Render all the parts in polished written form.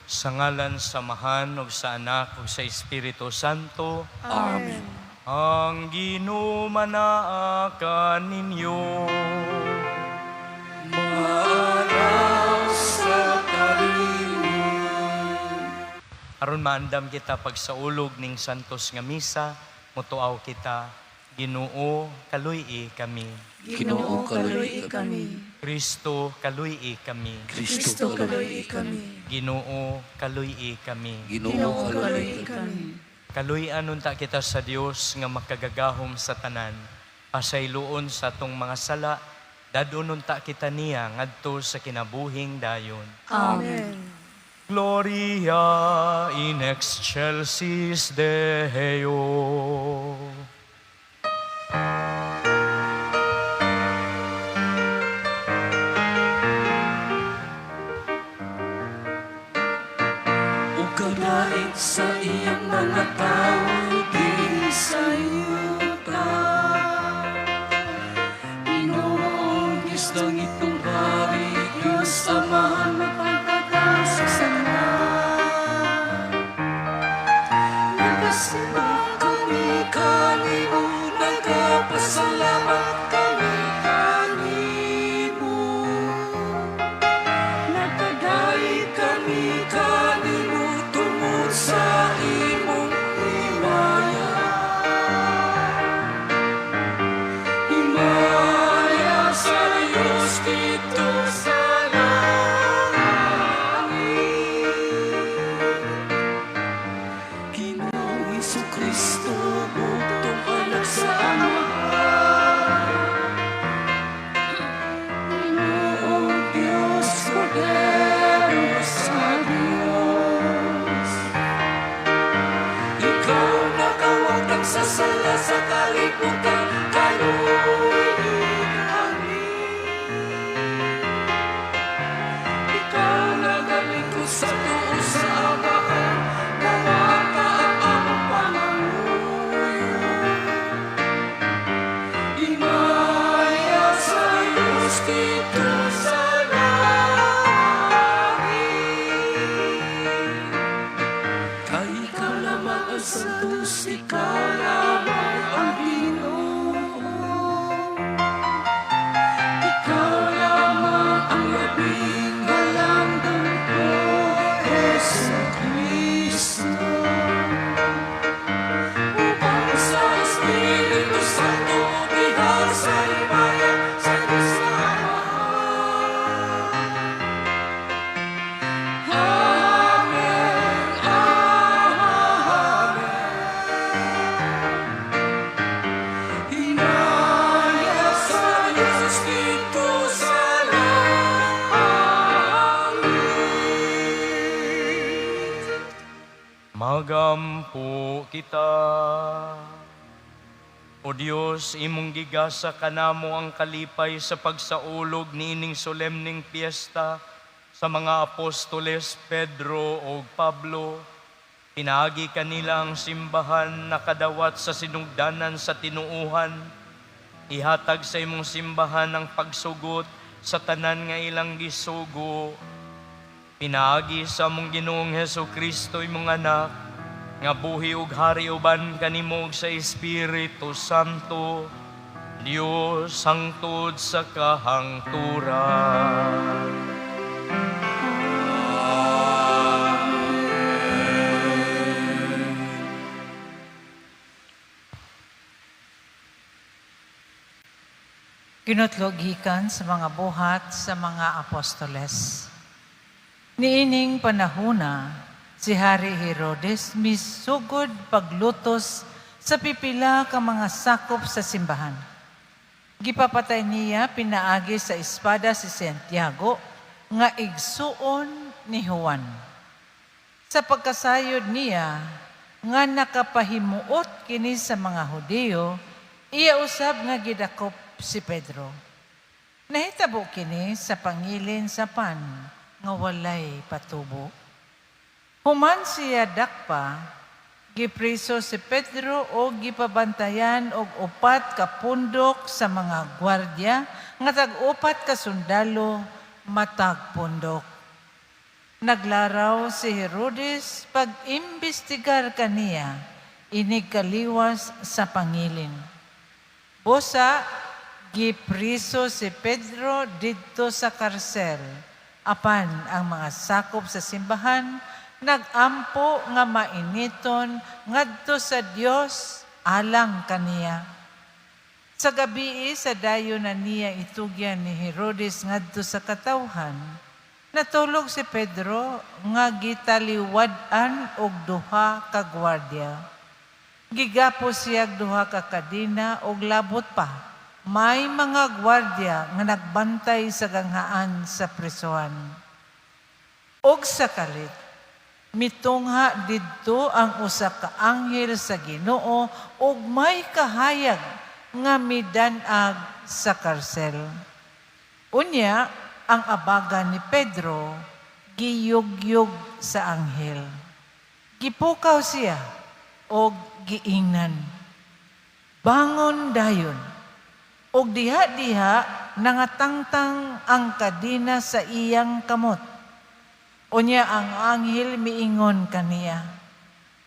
Sa ngalan sa Amahan ug sa Anak ug sa Espiritu Santo. Amen. Ang Ginoo manaa kaninyo. Sa kanimo. Aron maandam kita pagsaulog ning santos nga misa, mutuaw kita, Ginoo, kaluy-i kami. Ginoo, kaluy-i kami. Kristo, kaluy-i kami. Kristo, kaluy-i kami. Ginoo, kaluy-i kami. Ginoo, kaluy-i kami. Kaluy-an unta kita sa Dios nga makagagahom sa tanan. Pasayloon sa atong mga sala, dad-on unta kita niya ngadto sa kinabuhing dayon. Amen. Gloria in excelsis Deo. Ug kadait sa iyang mga tawo dinhi sa yuta. Ginoong Diyos, langitnong hari, Diyos Amahan, magpagkakasasana. Nagasimba kami kanimo, nagapasalamat kami kanimo. Nagadaig kami kanimo tungod sa imong himaya. Himaya sa Diyos didto sa langit. Ginoong Hesukristo, bugtong Anak sa Amahan. Ginoong Diyos, Kordero sa Diyos. Ikaw nakawagtang sa sala sa kalibutan, kaluy-i kami. Ikaw nagalingkod sa tuo sa Amahan, dawata ang among pangamuyo. Himaya sa Diyos didto sa langit. Kay ikaw lamang ang santos, ikaw lamang ang Ginoo. Ikaw lamang ang labing halangdong Hesukristo. Upang sa Espiritu Santo, diha sa himaya sa Diyos na Amahan. Amen. Amen. Himaya sa Diyos didto sa langit. Magampo kita. O Dios, imong gigasa kanamo ang kalipay sa pagsaulog niining solemneng piyesta sa mga apostoles Pedro ug Pablo. Pinaagi kanila ang simbahan nakadawat sa sinugdanan sa tinuuhan. Ihatag sa imong simbahan ang pagsugot sa tanan nga ilang gisugo. Pinaagi sa among Ginoong Hesukristo, imong Anak, nga buhi ug hari uban kanimo ug sa Espiritu Santo, Dios hangtod sa kahangturan. Ginutlog gikan sa mga Buhat sa mga Apostoles. Niining panahuna, si Hari Herodes misugod paglutos sa pipila ka mga sakop sa simbahan. Gipapatay niya pinaagi sa espada si Santiago nga igsuon ni Juan. Sa pagkasayod niya nga nakapahimuot kini sa mga Hudiyo, iya usab nga gidakop si Pedro. Nahitabo kini sa pangilin sa pan nga walay patubo. Human siya dakpa, gipriso si Pedro o gipabantayan og 4 ka pundok sa mga gwardya nga tag-4 ka sundalo matag pundok. Naglaraw si Herodes pag-imbestigar kaniya, inig kaliwas sa pangilin. Busa, gipriso si Pedro didto sa karsel. Apan ang mga sakop sa simbahan nagampo nga mainiton ngadto sa Dios alang kaniya. Sa gabii sa dayon na niya itugyan ni Herodes ngadto sa katawhan, natulog si Pedro nga gitaliwad-an og duha ka gwardya. Gigapos siyag duha ka kadena og labot pa. May mga gwardya nga nagbantay sa ganghaan sa prisuhan. Og sa kalit, mitungha didto ang usa ka anghel sa Ginoo ug may kahayag nga midan-ag sa karsel. Unya, ang abaga ni Pedro giyugyog sa anghel. Gipukaw siya og giingnan, "Bangon dayon." Og diha-diha nangatangtang ang kadena sa iyang kamot. Unya ang anghel miingon kaniya,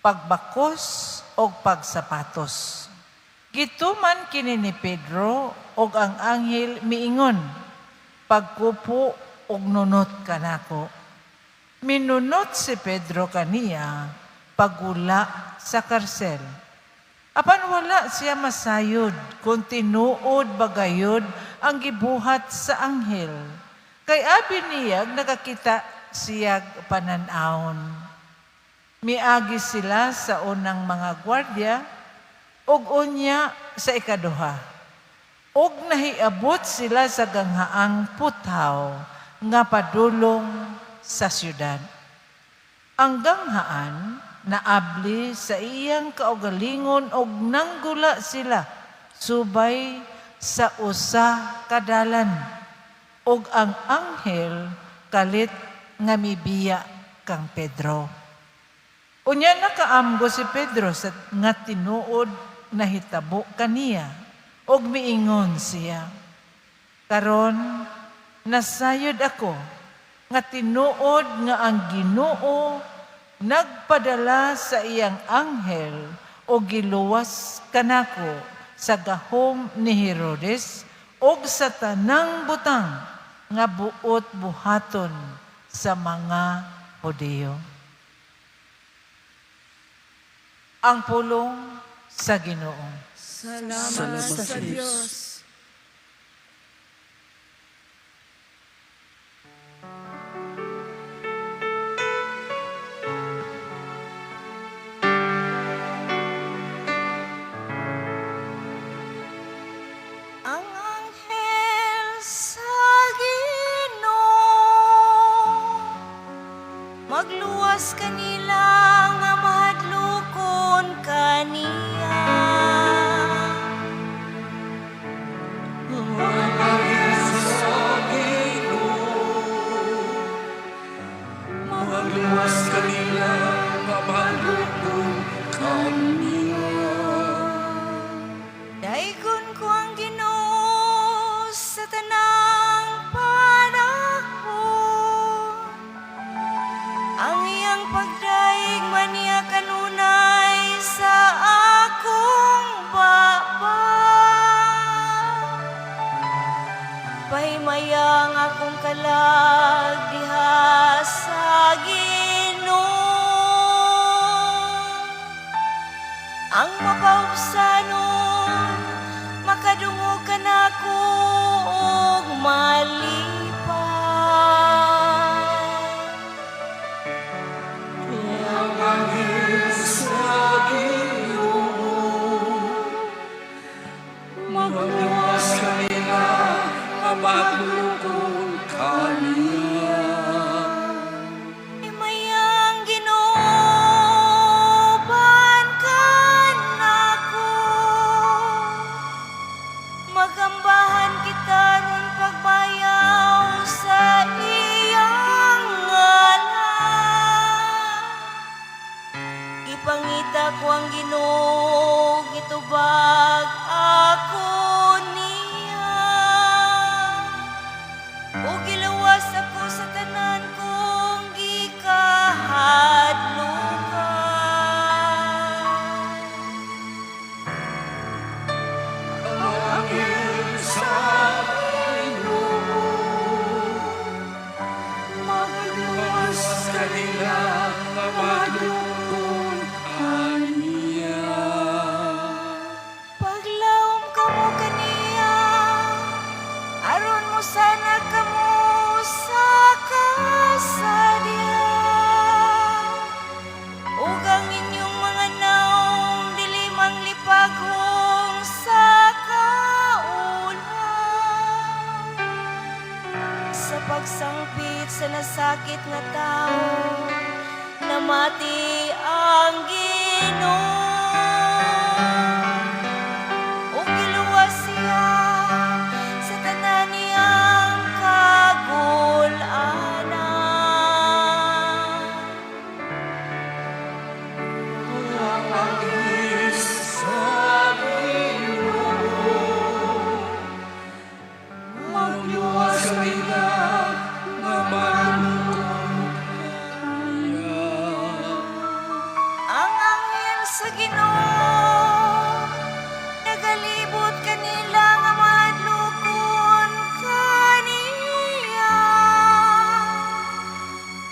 "Pagbakos og pagsapatos." Gituman kini ni Pedro og ang anghel miingon, "Pagkupo og nunot kanako." Minunot si Pedro kaniya pagula sa karsel. Apan wala siya masayod kung tinuod bagayod ang gibuhat sa anghel. Kay abi niyag nakakita siyag panan-awon. Miagi sila sa unang mga gwardya ug unya sa ikaduha. Ug nahiabot sila sa ganghaang puthaw nga padulong sa syudad. Ang ganghaan naabli sa iyang kaugalingon og nanggula sila subay sa usa ka dalan ug ang anghel kalit nga mibiya kang Pedro. Unya nakaamgo si Pedro sa nga tinuod nahitabo kaniya ug miingon siya, "Karon nasayod ako nga tinuod nga ang Ginoo nagpadala sa iyang anghel o giluwas kanako sa gahom ni Herodes ug sa tanang butang nga buot buhaton sa mga Hudiyo." Ang pulong sa Ginoo. Salamat, Salamat sa sa Diyos. Ang anghel sa Ginoo magluwas kanila nga mahadlokon kaniya. Sa Ginoo, magluwas kanila nga mahadlokon kaniya. Daygon ko ang Ginoo sa tanang panahon. Ang iyang pagdaig maniya kanunay sa akong baba. Pahimaya ang akong kalag diha sa Ginoo. Ang mapaubsanon makadungog kanako og malipay. Ang anghel sa Ginoo magluwas kanila nga mahadlokon kaniya. Himayang Ginoo uban kanako. Magambahan kita ron pagbayaw sa iyang ngalan. Gipangita ko ang Ginoo, gitubag ako niya. O giluwas ako sa tanan kong. Gibati ang Ginoo ug giluwas siya sa tanan niyang kagul-anan. Ang anghel sa Ginoo magluwas kanila nga manlukon kaniya. Ang anghel sa Ginoo nagalibot kanila nga mahadlokon kaniya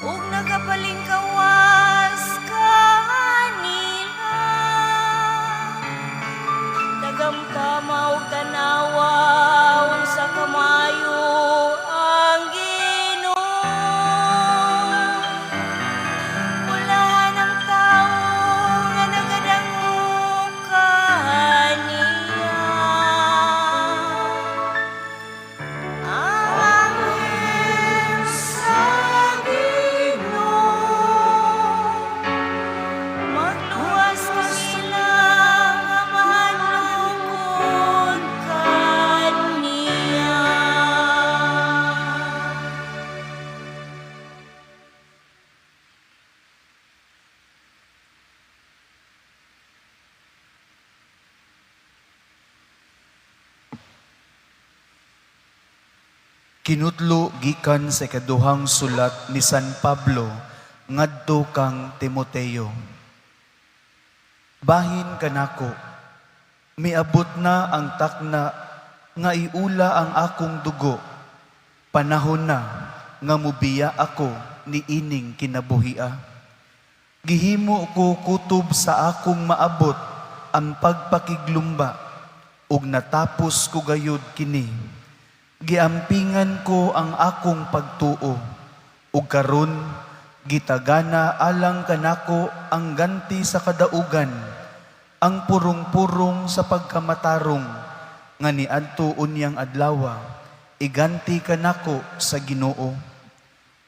ug nagapalingkawas kanila. Tagamtama ug tanawa unsa kamayo ang Ginoo. Bulahan ang tao nga nagadangog kaniya. Ang anghel sa Ginoo magluwas kanila nga mahadlokon kaniya. Kinutlo gikan sa ikaduhang sulat ni San Pablo ngadto kang Timoteo. Bahin kanako, miabot na ang takna nga iula ang akong dugo. Panahon na nga mubiya ako ni ining kinabuhia. Gihimo ko kutob sa akong maabot ang pagpakiglumba ug natapos ko gayud kini. Giampingan ko ang akong pagtuo ug karon gitagana alang kanako ang ganti sa kadaugan, ang purong-purong sa pagkamatarong nga niadto unyang adlawa iganti kanako sa Ginoo,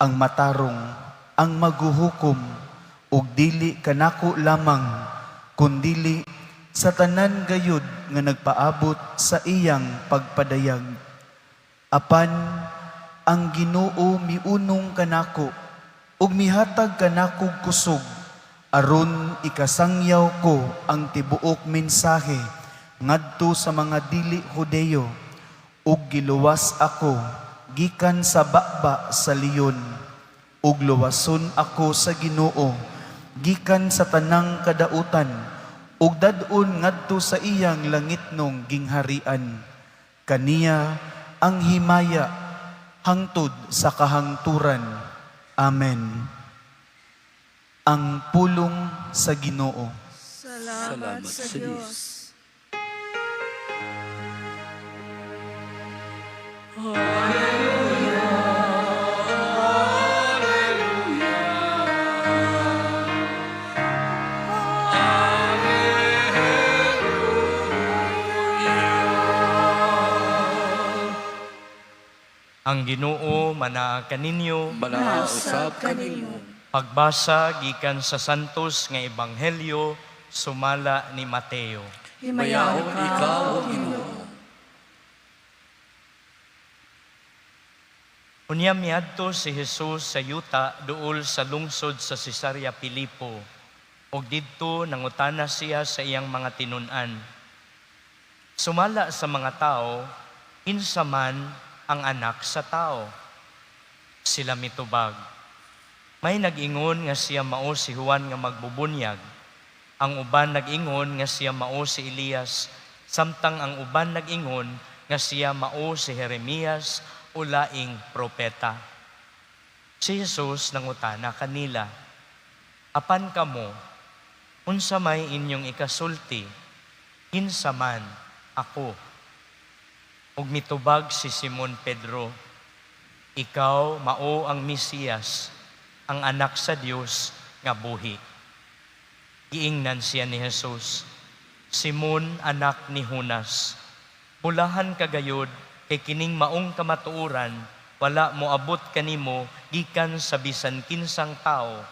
ang matarong, ang maguhukom, ug dili kanako lamang kundili sa tanan gayud nga nagpaabot sa iyang pagpadayag. Apan ang Ginoo miunong kanako ug mihatag kanakog kusog aron ikasangyaw ko ang tibuok mensahe ngadto sa mga dili Hudeyo, ug giluwas ako gikan sa baba sa leon. Ug luwason ako sa Ginoo gikan sa tanang kadautan ug dad-on ngadto sa iyang langitnong gingharian. Kaniya ang himaya hangtod sa kahangturan. Amen. Ang pulong sa Ginoo. Salamat Salamat sa sa Diyos. Diyos. Ang Ginoo manaa kaninyo. Manausap kanimo. Pagbasa gikan sa Santos nga Ebanghelyo sumala ni Mateo. Himayaon ikaw, O Ginoo. Unya miadto si Jesus sa yuta duol sa lungsod sa Cesarea Pilipo. Ug didto nangutana siya sa iyang mga tinun-an. Sumala sa mga tao, kinsa man ang Anak sa Tao? Sila mitubag. May nag-ingon nga siya mao si Juan nga magbubunyag. Ang uban nag-ingon nga siya mao si Elias, samtang ang uban nag-ingon nga siya mao si Jeremias o laing propeta. Si Jesus nangutana kanila, "Apan kamo, unsa may inyong ikasulti? Kinsa man ako?" Ug mitubag si Simon Pedro, "Ikaw mao ang Mesiyas, ang Anak sa Dios nga buhi." Giingnan siya ni Jesus, "Simon, anak ni Junas, bulahan ka gayod kay kining maong kamatuoran wala moabot kanimo gikan sa bisan kinsang tao.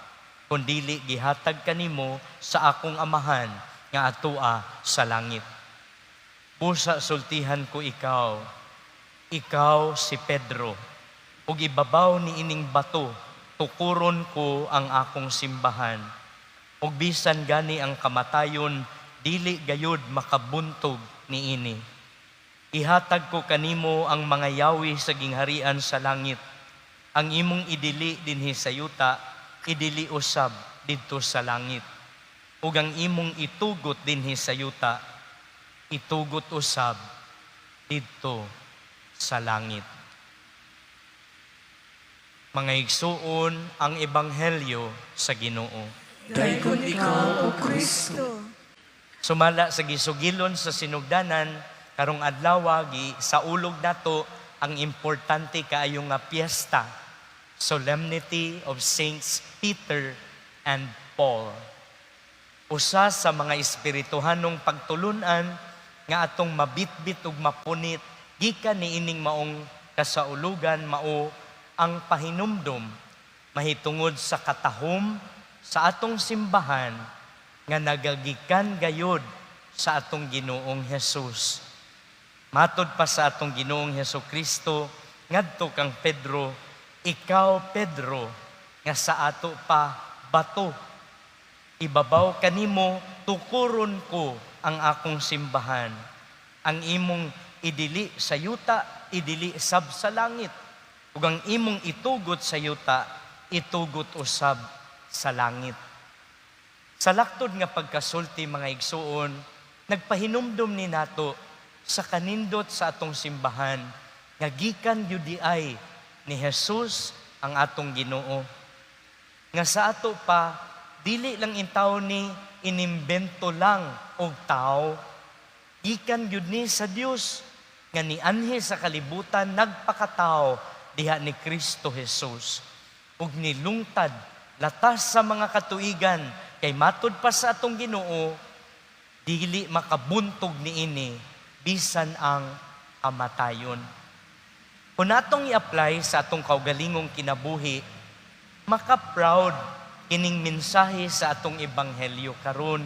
Kun dili gihatag kanimo sa akong Amahan nga atoa sa langit. Busa sultihan ko ikaw, ikaw si Pedro, ug ibabaw ni ining bato, tukuron ko ang akong simbahan. Ug bisan gani ang kamatayon, dili gayud makabuntog niini. Ihatag ko kanimo ang mga yawi sa gingharian sa langit. Ang imong idili dinhi sa yuta, idili usab didto sa langit. Ug ang imong itugot dinhi sa yuta, itugot usab didto sa langit. Mga igsuon, ang ebanghelyo sa Ginoo. Dayon ikaw, O Kristo. Sumala sa gisugilon sa sinugdanan, karong adlaw gi saulog nato ang importante kaayo nga piyesta, Solemnity of Saints Peter and Paul. Usa sa mga espirituhanong pagtulunan nga atong mabitbit ug mapunit gikan niining maong kasaulugan mao ang pahinumdom mahitungod sa katahom sa atong simbahan nga nagagikan gayod sa atong Ginoong Hesus. Matod pa sa atong Ginoong Hesus Kristo ngadto kang Pedro, "Ikaw Pedro, nga sa ato pa bato. Ibabaw kanimo tukuron ko ang akong simbahan. Ang imong idili sa yuta, idili sab sa langit. Ug ang imong itugot sa yuta, itugot usab sa langit." Sa laktod nga pagkasulti, mga igsuon, nagpahinumdum ni nato sa kanindot sa atong simbahan nga gikan gyud diay ni Jesus ang atong Ginoo. Nga sa ato pa, dili lang intaw ni inimbento lang og tao. Gikan gyud ni sa Dios nga nianhi sa kalibutan, nagpakatao diha ni Kristo Jesus ug nilungtad latas sa mga katuigan, kay matud pa sa atong Ginoo, dili makabuntog niini bisan ang kamatayon. Kung atong i-apply sa atong kaugalingong kinabuhi, maka-proud kining mensahe sa atong ebanghelyo karon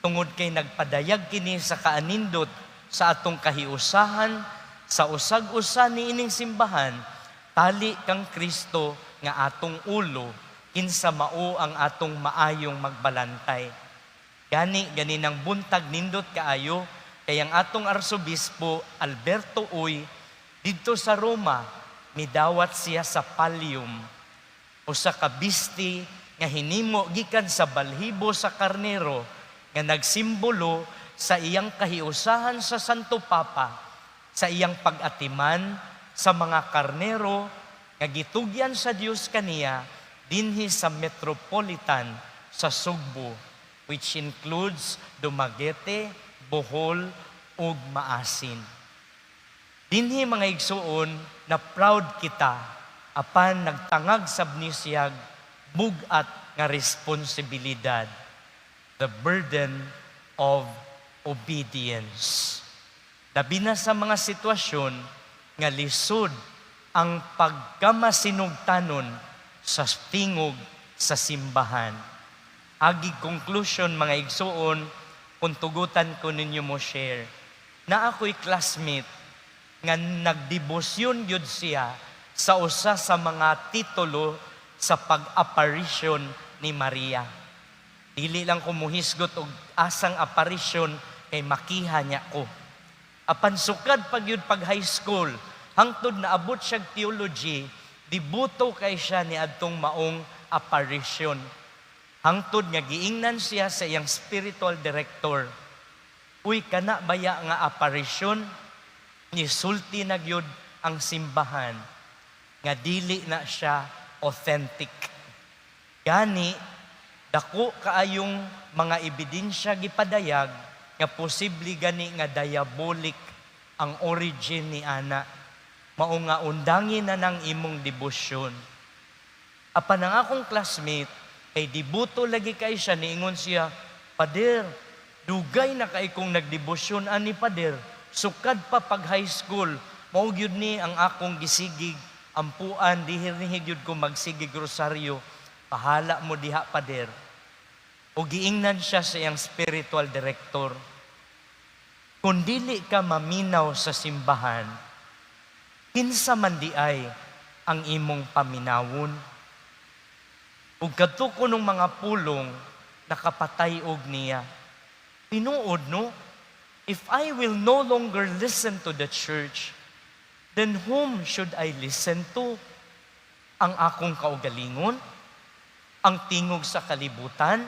tungod kay nagpadayag kini sa kaanindot sa atong kahiusahan sa usag-usa niining simbahan tali kang Kristo nga atong ulo, kinsa mao ang atong maayong magbalantay. Gani ganinang buntag, nindot kaayo kay ang atong Arsobispo Alberto Uy didto sa Roma midawat siya sa pallium, usa ka bisti nga hinimo gikan sa balhibo sa karnero nga nagsimbolo sa iyang kahiusahan sa Santo Papa sa iyang pag-atiman sa mga karnero nga gitugyan sa Dios kaniya dinhi sa Metropolitan sa Sugbo, which includes Dumaguete, Bohol ug Maasin. Dinhi, mga igsuon, na proud kita, apan nagtangag sab ni siyag bug-at nga responsibilidad, the burden of obedience. Labi na sa mga sitwasyon nga lisod ang pagkamasinugtanon sa tingog sa simbahan. Agi conclusion, mga igsuon, kung tugutan ko ninyo mo share, na ako'y classmate nga nagdebosyon gyud siya sa usa sa mga titulo sa pag-apparition ni Maria. Dili lang ko muhisgot og asang apparition kay makiha niya ko. Apan sukad pag yun pag high school, hangtod naabot siya theology, dibuto kay siya ni adtong maong apparition. Hangtod nga giingnan siya sa iyang spiritual director, "Uy, kana baya nga apparition, nisulti na gyud ang simbahan nga dili na siya authentic. Gani, dako kaayong mga ebidensya gipadayag nga posible gani nga diabolic ang origin ni ana. Mao nga undangin na ng imong debosyon." Apan ang akong classmate, kay dibuto lagi kay siya, niingon siya, "Pader, dugay na kay kong nagdebosyon ani, Pader, sukad pa pag high school, mao gyud ni ang akong gisigig ampuan, dihir ni gyud ko magsigig rosaryo." Bahala mo diha, pader." O giingnan siya sa iyang spiritual director, "Kung dili ka maminaw sa simbahan, kinsa man diay ang imong paminawon?" Ug kadto kunong mga pulong nakapatay-og niya. Tinuod, no? If I will no longer listen to the church, then whom should I listen to? Ang akong kaugalingon? Ang tingog sa kalibutan?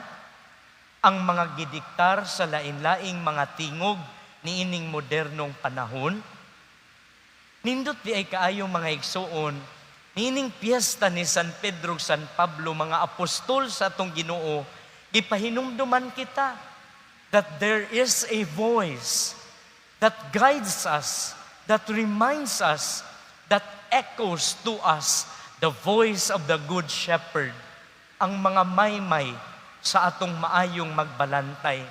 Ang mga gidiktar sa lain-laing mga tingog niining modernong panahon? Nindot diay kaayo, mga igsuon, niining piyesta ni San Pedro ug San Pablo, mga apostol sa atong Ginoo, gipahinumduman kita that there is a voice that guides us, that reminds us, that echoes to us the voice of the Good Shepherd, ang mga maymay sa atong maayong magbalantay,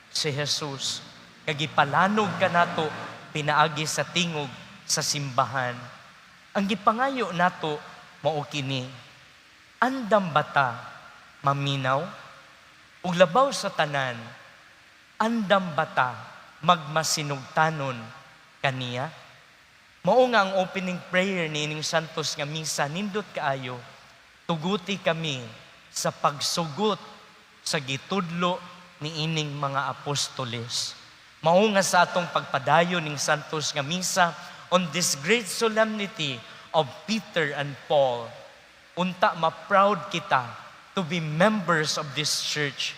si Jesus. Kag gipalanog kanato pinaagi sa tingog sa simbahan. Ang gipangayo nato mao kini: andam bata maminaw? Ug labaw sa tanan, andam bata magmasinugtanon kaniya? Mao nga ang opening prayer niining Santos nga Misa nindot kaayo. Tuguti kami sa pagsugot sa gitudlo niining mga apostoles. Mao nga sa atong pagpadayon ning Santos nga Misa on this great solemnity of Peter and Paul, unta ma-proud kita to be members of this church.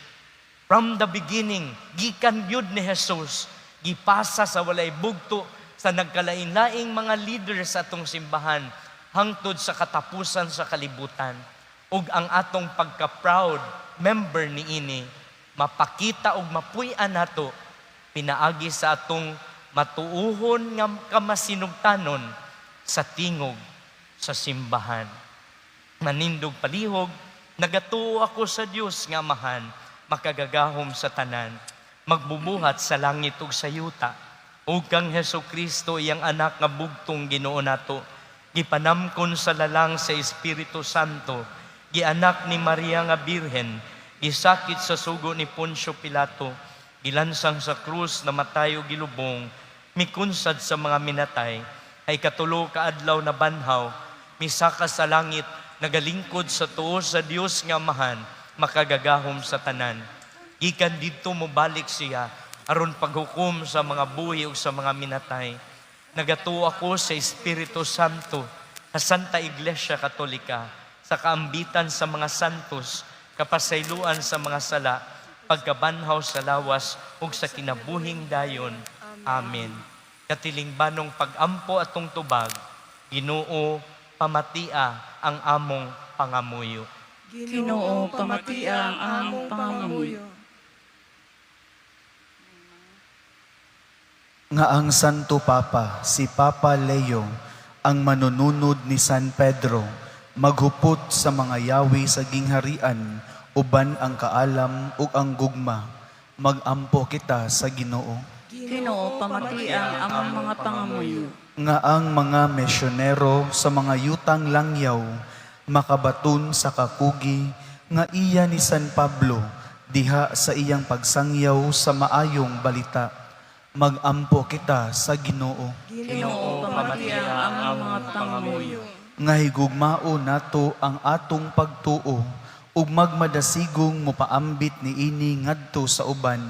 From the beginning, gikan gyud ni Jesus, gipasa sa walay bugto sa nagkalain-laing mga leaders sa atong simbahan hangtod sa katapusan sa kalibutan. Ug ang atong pagka-proud member niini mapakita ug mapuy-an nato pinaagi sa atong matuuhon nga kamasinugtanon sa tingog sa simbahan. Manindog palihog, nagatuo ako sa Dios nga Amahan, makagagahom sa tanan, magbubuhat sa langit ug sa yuta, ug kang Hesus Kristo, iyang anak nga bugtong Ginoo nato, gipanamkon sa lalang sa Espiritu Santo, gianak ni Maria nga Birhen, gisakit sa sugo ni Poncio Pilato, gilansang sa krus, namatay ug gilubong, mikunsad sa mga minatay, ay katulo ka adlaw nabanhaw, misaka sa langit, nagalingkod sa tuo sa Dios nga Amahan, makagagahom sa tanan. Gikan didto mobalik siya aron paghukom sa mga buhi ug sa mga minatay. Nagatuo ako sa Espiritu Santo, sa Santa Iglesia Katolika, sa kaambitan sa mga santos, kapasayloan sa mga sala, pagkabanhaw sa lawas ug sa kinabuhing dayon. Amen. Katilingbanong pag-ampo atong tubag, Ginoo, pamatia ang among pangamuyo. Ginoo, pamatia ang among pangamuyo. Nga ang Santo Papa, si Papa Leo, ang manununod ni San Pedro, maghupot sa mga yawi sa gingharian, uban ang kaalam ug ang gugma. Magampo kita sa Ginoo. Ginoo, pamatia ang among mga pangamuyo. Nga ang mga misyonero sa mga yutang langyaw makabaton sa kakugi nga iya ni San Pablo diha sa iyang pagsangyaw sa maayong balita. Magampo kita sa Ginoo. Ginoo, pamatia ang among mga pangamuyo. Nga higugmao nato ang atong pagtuo ug magmadasigong mopaambit niini ngadto sa uban.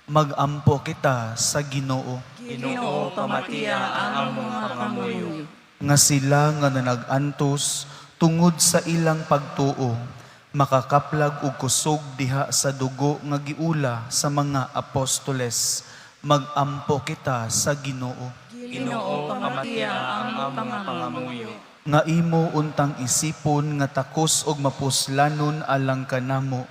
Magampo kita sa Ginoo. Ginoo, pamatia ang among mga pangamuyo. Nga sila nga nanag-antos tungod sa ilang pagtuo makakaplag og kusog diha sa dugo nga giula sa mga apostoles. Magampo kita sa Ginoo. Ginoo, pamatia ang among pangamuyo. Nga imo untang isipon nga takos og mapuslanon alang kanamo,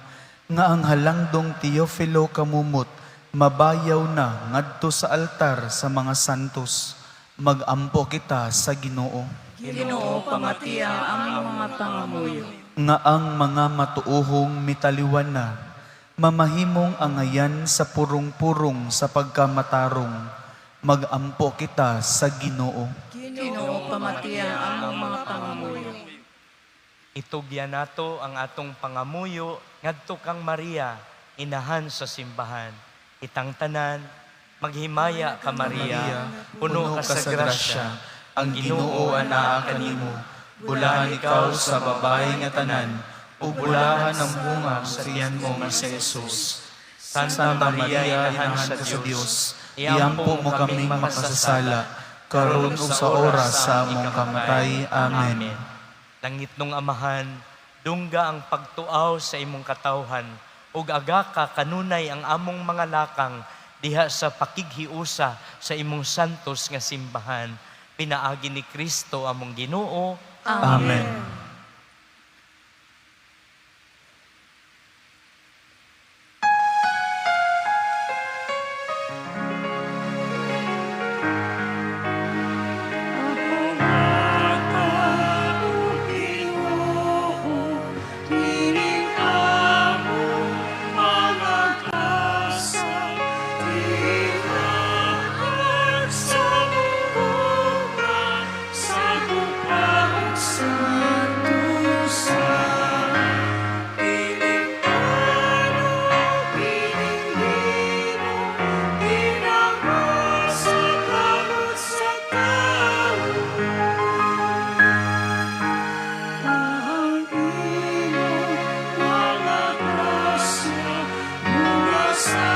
nga ang halangdong Teofilo Camomot mabayaw na ngadto sa altar sa mga santos. Magampo kita sa Ginoo. Ginoo, pamatia ang among mga pangamuyo. Nga ang mga matuohong mitaliwan na mamahimong angayan sa purong-purong sa pagkamatarong. Magampo kita sa Ginoo. Ginoo, pamatia ang among mga pangamuyo. Itugyan nato ang atong pangamuyo ngadto kang Maria, inahan sa simbahan. Kitang tanan, maghimaya ka Maria, puno ka sa grasya, ang Ginoo anaa kanimo. Bulahan ikaw sa babae nga tanan, ug bulahan ang bunga sa tiyan mo nga si Jesus. Santa Maria, inahan sa Dios, iampo mo kaming makasasala, karon ug sa oras sa among kamatay. Amen. Langit nung Amahan, dungga ang pagtuaw sa imong katawhan, ug agaka kanunay ang among mga lakang diha sa pakighiusa sa imong santos nga simbahan. Pinaagi ni Kristo among Ginoo. Amen. Kining among mga gasa, tingahan sa munggungan, sa tupang santusan. Kining plano, kining lino, kinamasa kamot sa tao. Ang iyong mga grasya mula sa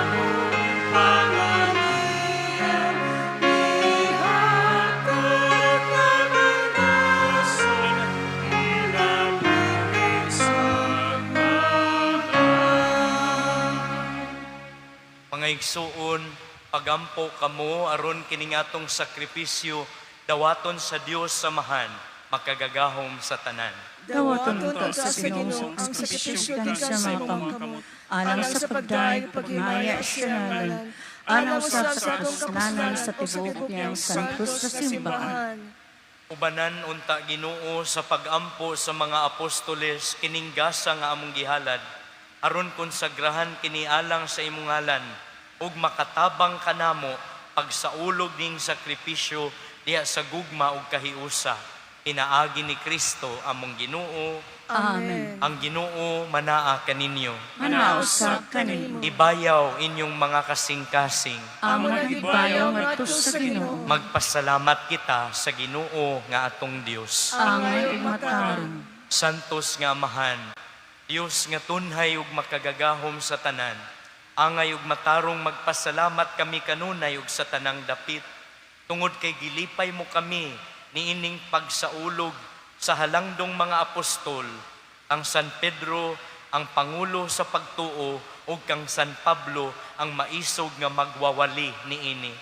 among panganiyan, ihatag kalunasan, ilapit sa tanan. Mga igsuon, pagampo kamo aron kini atong sakripisyo dawaton sa Dios Samahan, makagagahom sa tanan. Dawaton unta sa Ginoo ang sakripisyo gikan sa imong kamot, alang sa pagdayeg paghimaya sa ngalan, alang usab sa kapuslanan sa tibuok niyang santos sa simbahan. Ubanan unta Ginoo sa pagampo sa mga apostoles kining gasa nga among gihalad aron konsagrahan kini alang sa imong ngalan ug makatabang kanamo pagsaulog ning sakripisyo diha sa gugma ug kahiusa pinaagi ni Kristo among Ginoo. Amen. Ang Ginoo manaa kaninyo. Manausab kanimo. Ibayaw inyong mga kasing-kasing. Amo nagibayaw ngadto sa Ginoo. Magpasalamat kita sa Ginoo nga atong Dios. Angay ug matarong. Santos nga Amahan, Dios nga tunhay ug makagagahom sa tanan, angay ug matarong magpasalamat kami kanunay ug sa tanang dapit, tungod kay gilipay mo kami niining pagsaulog sa halangdong mga apostol, ang San Pedro ang pangulo sa pagtuo ug kang San Pablo ang maisog nga magwawali niini.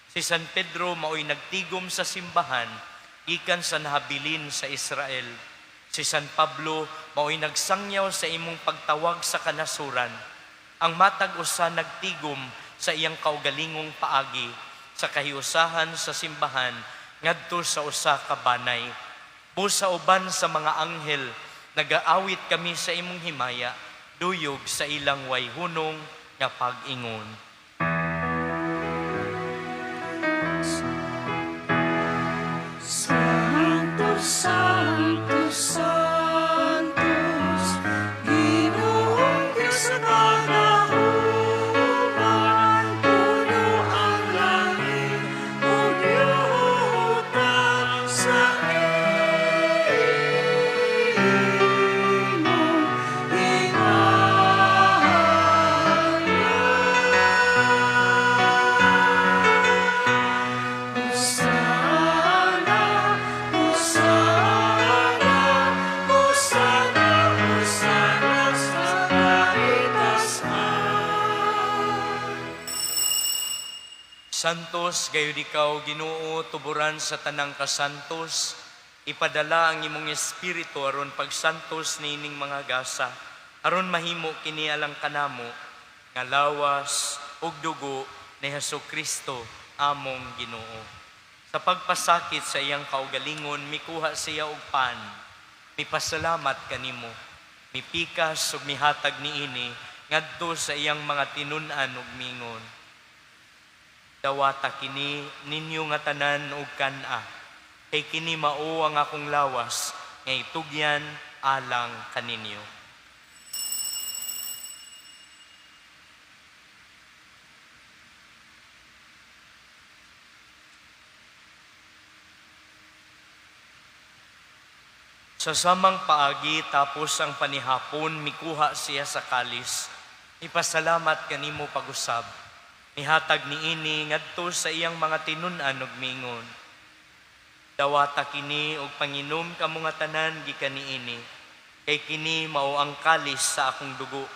Si San Pedro maoy nagtigom sa simbahan gikan sa nahabilin sa Israel. Si San Pablo maoy nagsangyaw sa imong pagtawag sa kanasuran. Ang matag usa nagtigom sa iyang kaugalingong paagi sa kahiusahan sa simbahan ngadto sa usa ka banay. Busa uban sa mga anghel, nagaawit kami sa imong himaya, duyog sa ilang wayhunong nga pag-ingon. Santo, Santo, Santos, Ginoong Diyos sa kagahuman, puno ang langit ug yuta sa imong himaya. Hosana, Hosana, Hosana, Hosana sa kaitaasan. Santos, gayud ikaw, Ginoo, tuburan sa tanang kasantos, ipadala ang imong espiritu aron pagsantos niining mga gasa, aron mahimo kini alang kanamo nga lawas ug dugo ni Hesus Kristo among Ginoo. Sa pagpasakit sa iyang kaugalingon, mikuha siya og pan, mipasalamat kanimo, mipikas ug mihatag niini ngadto sa iyang mga tinun-an ug mingon: "Dawata kini ninyo nga tanan og kan-a, kay kini mao ang akong lawas nga itugyan alang kaninyo. Sa samang paagi tapos ang panihapon, mikuha siya sa kalis. Ipasalamat kanimo pag-usab. Nihatag niini ngadto sa iyang mga tinun-an ug mingon. Dawata kini og panginom kamo nga tanan gikan niini. Kay kini mao ang kalis sa akong dugo.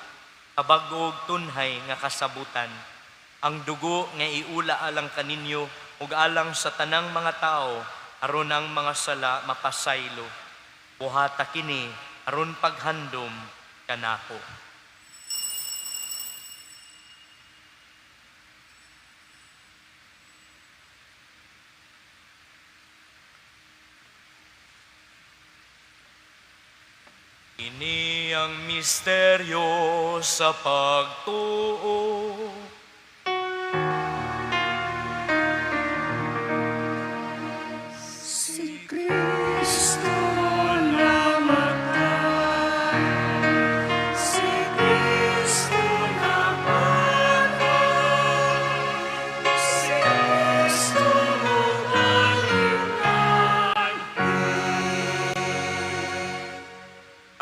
Kabag-o og tunhay nga kasabutan. Ang dugo nga iula alang kaninyo ug alang sa tanang mga tao aron ang mga sala mapasaylo. Buhata kini aron paghandom kanako. Ini ang misteryo sa pagtuo. Si Kristo namatay, si Kristo namatay, si Kristo bumalik.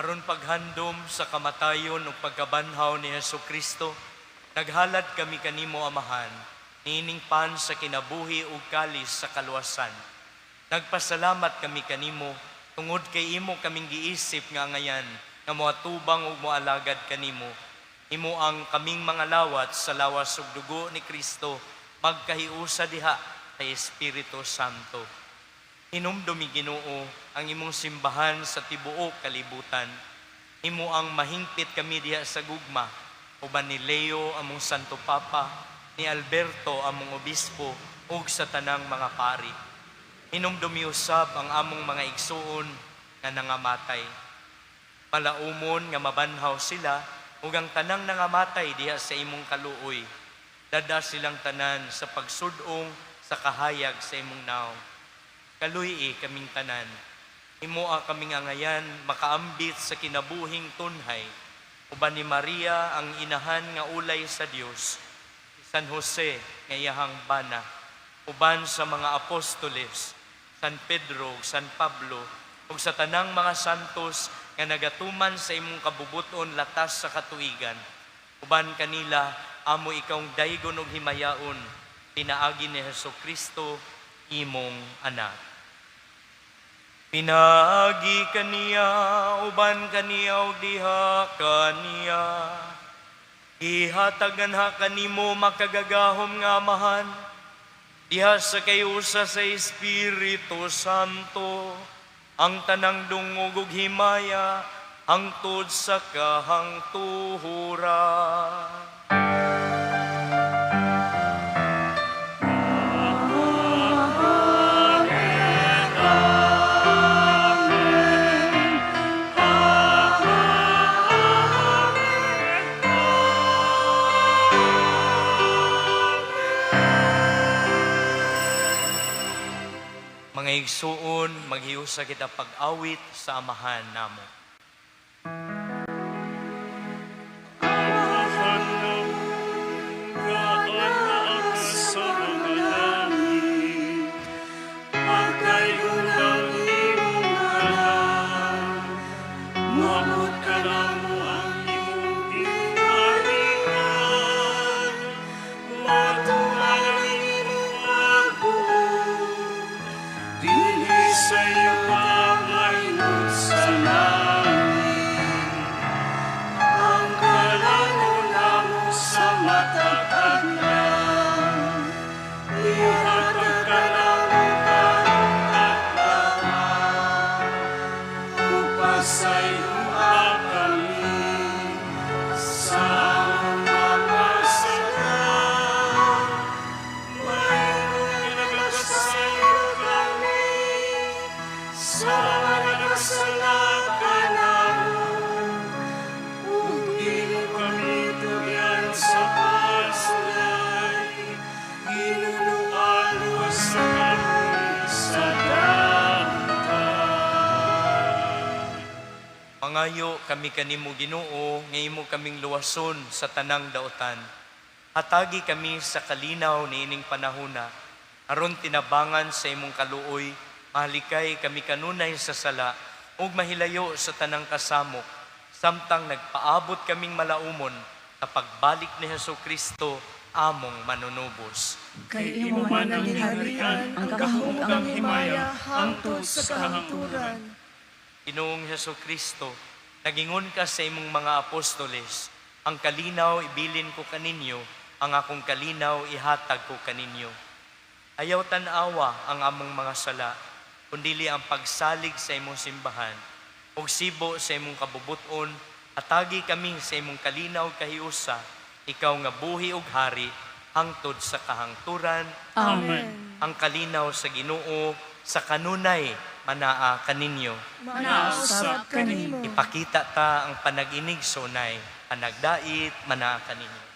Aron paghandom sa kamatayon ug pagkabanhaw ni Hesukristo, naghalad kami kanimo Amahan, niining pan sa kinabuhi ug kalis sa kaluwasan. Nagpasalamat kami kanimo tungod kay imo kaming giisip nga angayan nga moatubang ug moalagad kanimo. Imo ang kaming mga lawat sa lawas ug dugo ni Kristo magkahiusa diha kay Espiritu Santo. Hinumdumi Ginoo ang imong simbahan sa tibuok kalibutan. Imo ang mahingpit kami diha sa gugma uban ni Leo among Santo Papa, ni Alberto among obispo ug sa tanang mga pari. Hinumdumi usab ang among mga igsuon nga nangamatay. Palaumon nga mabanhaw sila ug ang tanang nangamatay diha sa imong kaluoy. Dada silang tanan sa pagsud-ong sa kahayag sa imong naong. Kaluy-i kaming tanan. Imoa kaming angayan makaambit sa kinabuhing tunhay. Uban ni Maria ang inahan nga ulay sa Dios, ni San Jose nga iyahang bana, uban sa mga apostoles, San Pedro ug San Pablo, ug sa tanang mga santos nga nagatuman sa imong kabubuton latas sa katuigan. Uban kanila amo ikawng daygon ug himayaon, pinaagi ni Hesukristo imong anak. Pinaagi kaniya, uban kaniya ug diha kaniya. Ihatagan ha kanimo makagagahom nga Amahan, diha sa kayusa sa Espiritu Santo, ang tanang dungog ug himaya, hangtod sa kahangtuhuran. Mga igsuon, maghiusa kita pag-awit sa Amahan namo. Amahan namo nga anaa sa mga langit, pagdaygon ang imong ngalan, moabot kanamo ang imong gingharian, matuman ang imong pagbuot, dinhi sa yuta mahimong sa langit. Nagpangayo kami kanimo, Ginoo, nga imo kaming luwason sa tanang daotan. Hatagi kami sa kalinaw niining panahona, aron tinabangan sa imong kaluoy, mahalikay kami kanunay sa sala ug mahilayo sa tanang kasamok, samtang nagpaabot kaming malaumon sa pagbalik ni Hesus Kristo among manunubos. Kay imo man ang gingharian, ang gahom ug ang himaya, hangtod sa kahangturan. Ginoong Hesus Kristo, nagingon ka sa imong mga apostoles, "Ang kalinaw ibilin ko kaninyo, ang akong kalinaw ihatag ko kaninyo." Ayaw tan-awa ang among mga sala, kundili ang pagsalig sa imong simbahan. Ug sibo sa imong kabubuton, hatagi kami sa imong kalinaw kahiusa, ikaw nga buhi ug hari, hangtod sa kahangturan. Amen. Ang kalinaw sa Ginoo sa kanunay manaa kaninyo. Manaa usab kanimo. Ipakita ta ang panag-inig sunay, panagdait manaa kaninyo.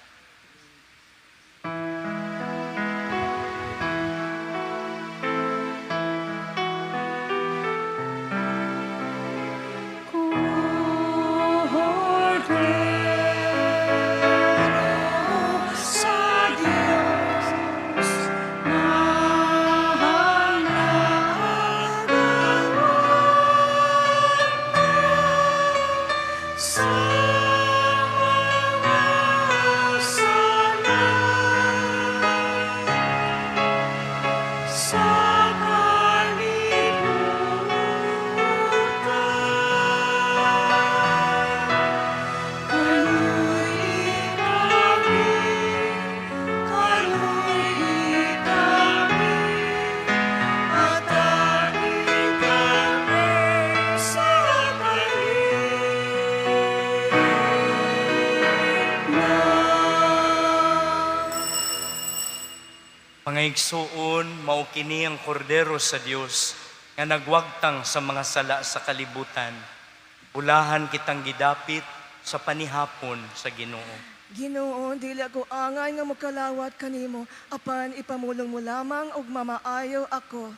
Kordero sa Diyos, mahal na sa mga sala sa kalibutan. Kaluy kami, kaluy kami, atagi kami sa kalinaw. Mga igsuon, mao kini ang kordero sa Dios nga nagwagtang sa mga sala sa kalibutan. Bulahan kitang gidapit sa panihapon sa Ginoo. Ginoo, dili ako angay nga mokalawat kanimo, apan ipamulong mo lamang og mamaayo ako.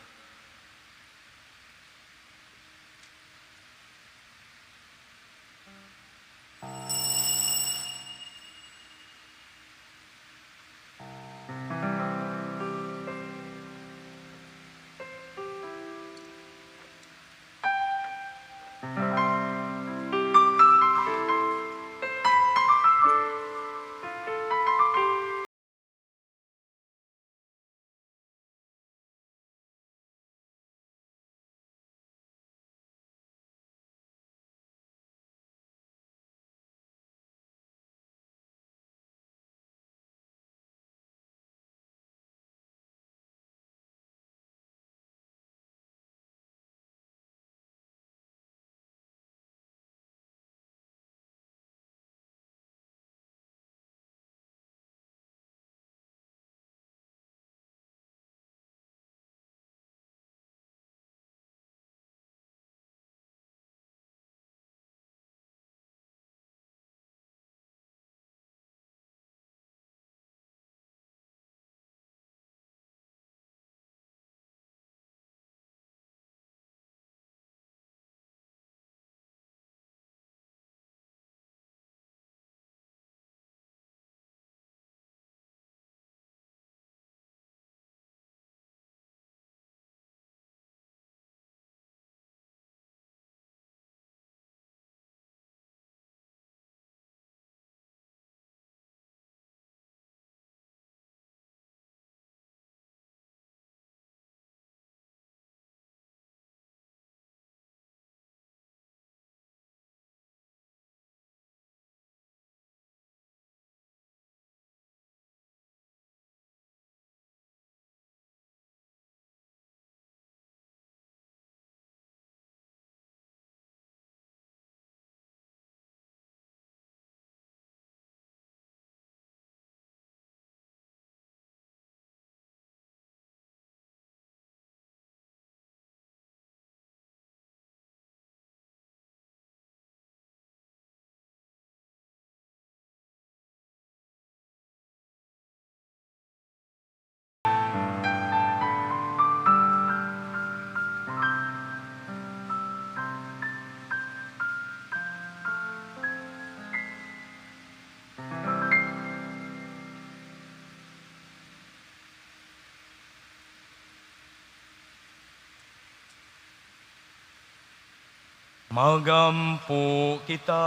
Magampo kita.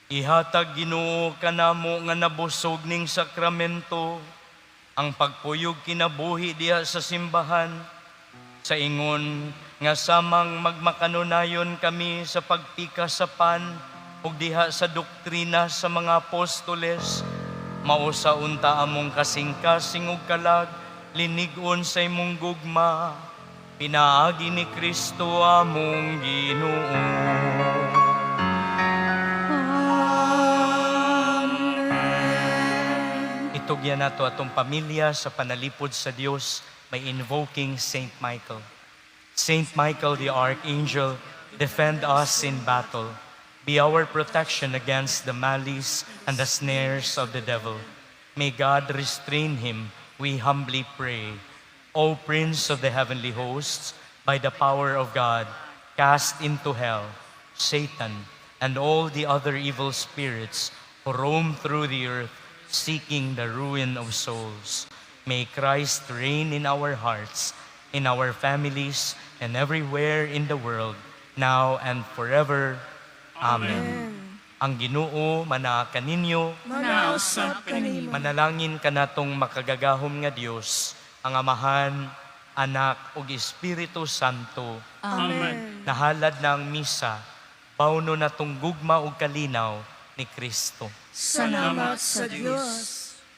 Ihatag, Ginoo, kanamo nga nabusog ning sakramento ang pagpuyog kinabuhi diha sa simbahan sa ingon nga samang magmakanunayon kami sa pagpikas sa pan ug diha sa doktrina sa mga apostoles, mausa unta among kasing-kasing ug kalag linig-on sa imong gugma pinaagi ni Kristo among Ginoo. Itugyan nato atong pamilya sa panalipod sa Dios by invoking Saint Michael. Saint Michael the Archangel, defend us in battle. Be our protection against the malice and the snares of the devil. May God restrain him, we humbly pray. O Prince of the heavenly hosts, by the power of God, cast into hell Satan and all the other evil spirits who roam through the earth seeking the ruin of souls. May Christ reign in our hearts, in our families, and everywhere in the world, now and forever. Amen. Ang Ginoo manaa kaninyo. Manausap kanimo. Manalangin kanatong makagagahom nga Dios, ang Amahan, Anak ug Espiritu Santo. Amen. Nahalad na ang misa, bawno natong gugma ug kalinaw ni Kristo. Salamat sa Dios.